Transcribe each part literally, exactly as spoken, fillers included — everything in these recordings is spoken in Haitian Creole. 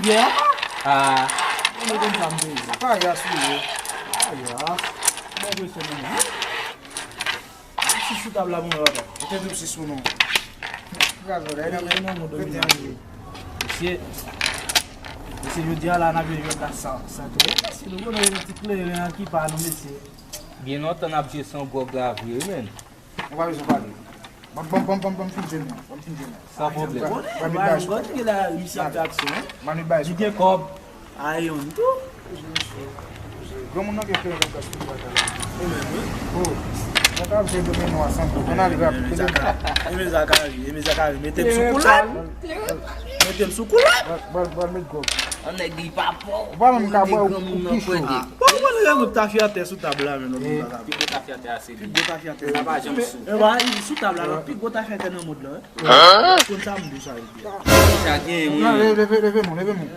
Yeah. Ah. Mwen konn sa m te ye. Sa pa yas li ye. Ah, yas. Bon presyon nan men. Si sou tab la, mwen wè. Ou te di m si sou non. Gaz la, e nan men. Mesye, mesye, jodi a la, n ap jwe jwèt la san, san kleren. Mesye, nou konnen ti kleren an ki pa nou, mesye. Gen lontan n ap jwe san gwòg la vre, wi, menn. Ou pa bezwen pale. Ban, ban, ban, ban, ban m fin jwe m nan. Ban m fin jwe m nan. San pwoblèm. Ban, ban m bay sou. Gade, gade, misye ap fè aksyon, hein. Ban m bay sou. Li gen kòb. Ayon tou. Granmoun nan gen fè yon gaz pou bagay la. Ou menm, wi. Oh. Mwen ta ap jwe domino a san gwo. Ann ale rap. Eme Zakari, Eme Zakari, mete m sou koulèt. Mete m sou koulèt. Bal, bal, bal met gòg. An nèg li pa paw. Ou pa menm ka bwè ou, ou pi cho. Bon, mwen leve mwen tafyatè sou tab la, men lòt moun pa ka. Pi gwo tafyatè a se li. Pi gwo tafyatè. Sa pa janm sou. E ba, sou tab la, pi gwo tafyatè nan mond lan, hein. Hein? Konn sa m di sa, epi. Sa gen, wi. Non, leve, leve, leve nou, leve nou.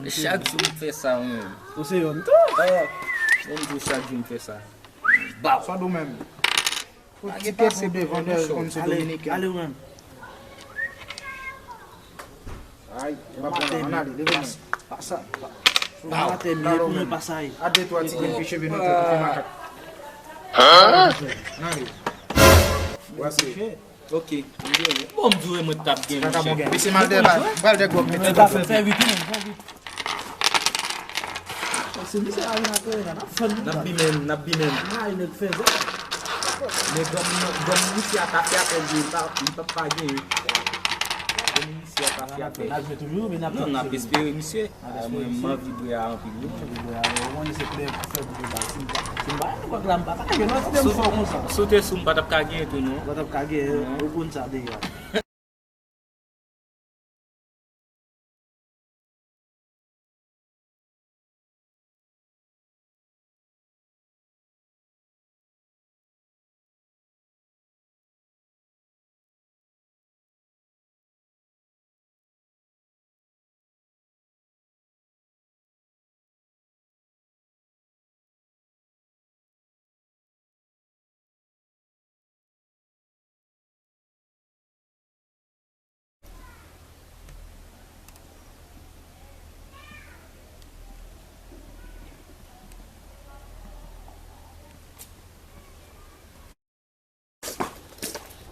Chak jou m fè sa, wi. Ou se yonn tou? Mwen di chak jou m fè sa. Baw. Sa dou menm. Ou ti kè pou devan dèyè konn se dominiken. Ale, ale, ou menm. Ay, e pa pran nan, ann ale, leve men. Pasa. Sou maten, men pou mwen pasa. A de twa ti grenn pye cheve nou fè pou fè makak. Ann ale. Wase. Ok. Bon, m di w mwen t ap gen, monchè. Mesye, m al dèyè, m pral dèyè gwòg, mesye. Fè vit, wi, fè vit. Se misye a vin ak, n ap fann. N ap bimen, n ap bimen. Ay, nèg fèzè. Men granmoun, granmoun misye a tafyatè li ye, li p ap pa genyen. Granmoun misye a tafyatè. N ap jwe toujou, men n ap... Non, n ap espere misye. Mwen, m anvi bwè a anpil, wi. Ou konnen se kleren pou fè pou bwè a. Si m pa, si m pa, m pa ka jwe, non, si te m fò konsa. Si w te sou m, pa t ap ka genyen tou, non. Pa t ap ka genyen, ou konn sa deja.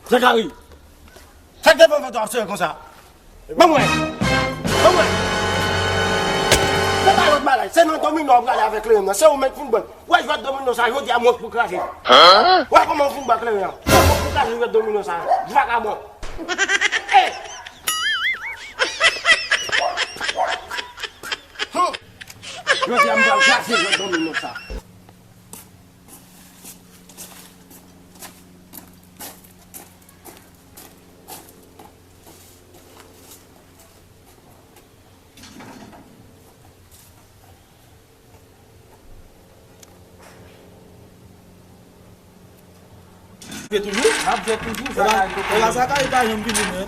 Zakari! Sa k te fè w fè twa sere konsa? Ban mwen! Ban mwen! Se pa lòt bagay, se nan domino w prale avèk Leon nan. Se ou menm k fin ban. Ou wè jwèt domino sa, jodi a mwen k pou kraze. Ou wè kòman w fin ban Leon an? Se mwen k pou kraze jwèt domino sa, vakabon. Ey! Hum! Jodi a m pral kraze jwèt domino sa. Jwe toujou? N ap jwe toujou, Zakari. E la, Zakari pa janm vini, men.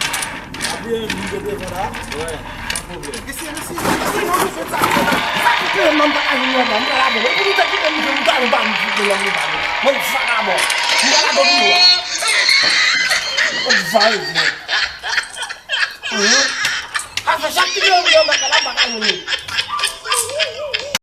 Apiye, m vin devan la. Wè, san pwoblèm. Mesye, mesye, mesye, non, mesye, sa, sa, sa ki peye m nan, m pa ka vin nan, m pral avè l. Epi nou te kite m jwe, m pral ba m fout nan nan, m pral. Bann vakabon. M pral avè nou. Bann vay, vre. Sa fè chak ki peye m nan, m pa ka vin.